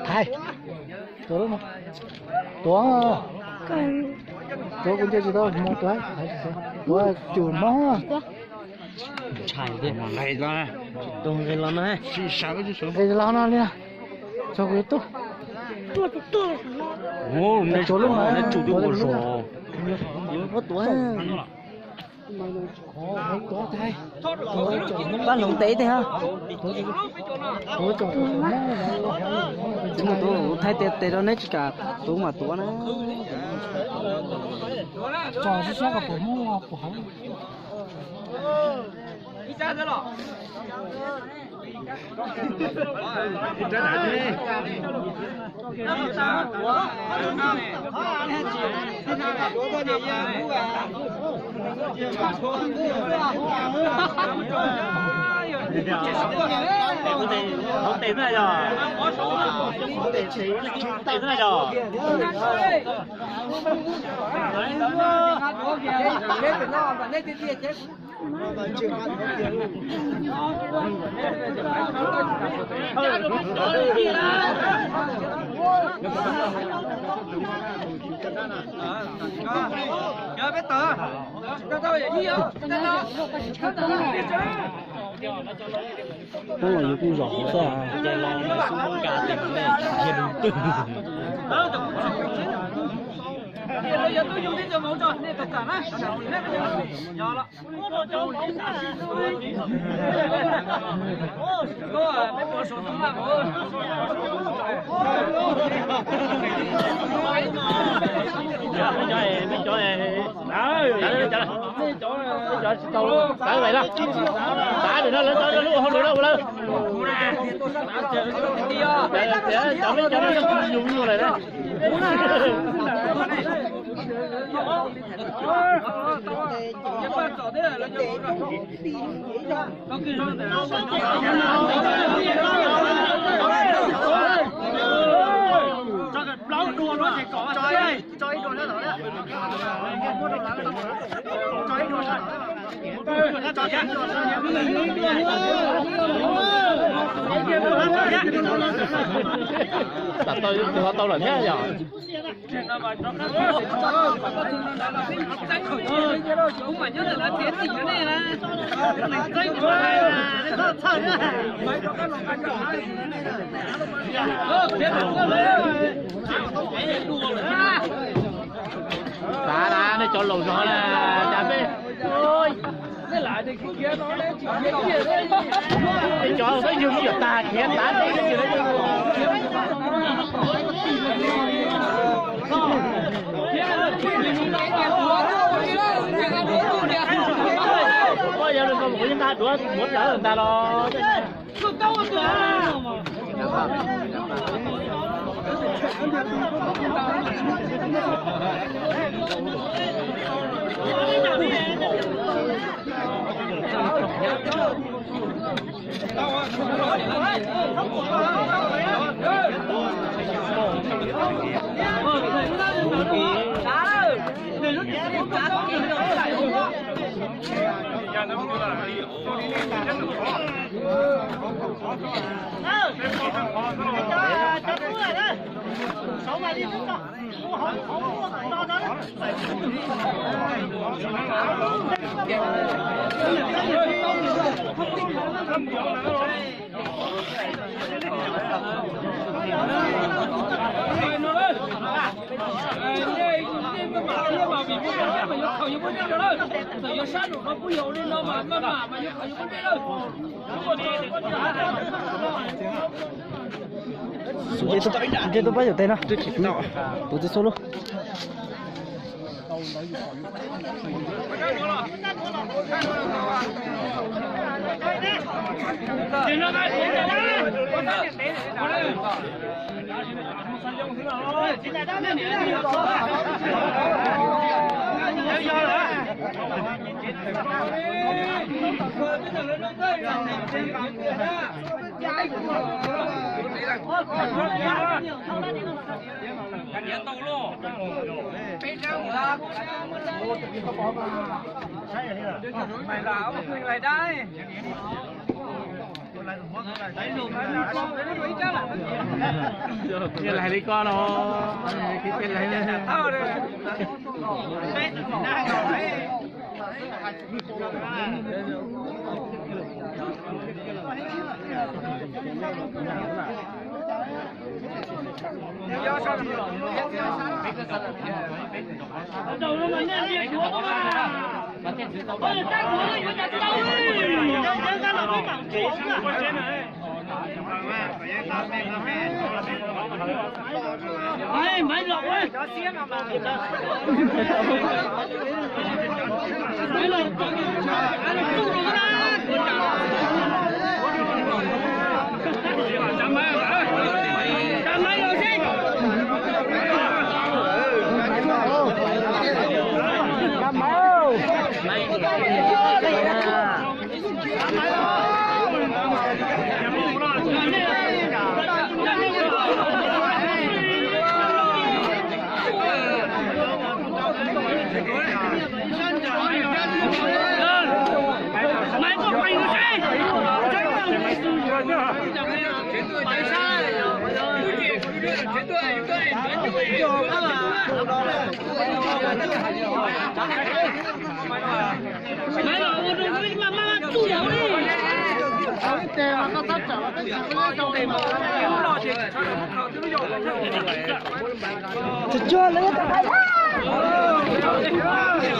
Thaiv, tuav lub no, tuav, tuav kuv nce tsis tau hmo tuav, tuav cus hmo. Nqis los no li, txog kuv tub. Tuav lub no, tuav lub no. Pab hloov tes tiag. Thaij tes rau neb tsis kam tuav mas tuav na. Tso siab siab kom puas hmoov puas hauv. Hauv tes xwb na yog? Hauv tes xwb na yog? Poob los yus kuj zom hauv xwb. Cov tsis tau tawv lawm na, tawv lawm no lawv tau lub hauj lwm lawm lawm. Cov no cov no yog yus yug lawm na. Tam tau yus tus ho tau lawm thiab yog? Xav na, nej cov laus zog na, cas peb, nej cov xav yug me nyuam tag khiav tav teb. Yog li ko kuv yeej nqa duav muab tawv ntag los. Nce tuaj pab yuam tes no. Tus txiv xub lub. Lais li koj no, lais. Tsuag tsuag lawv.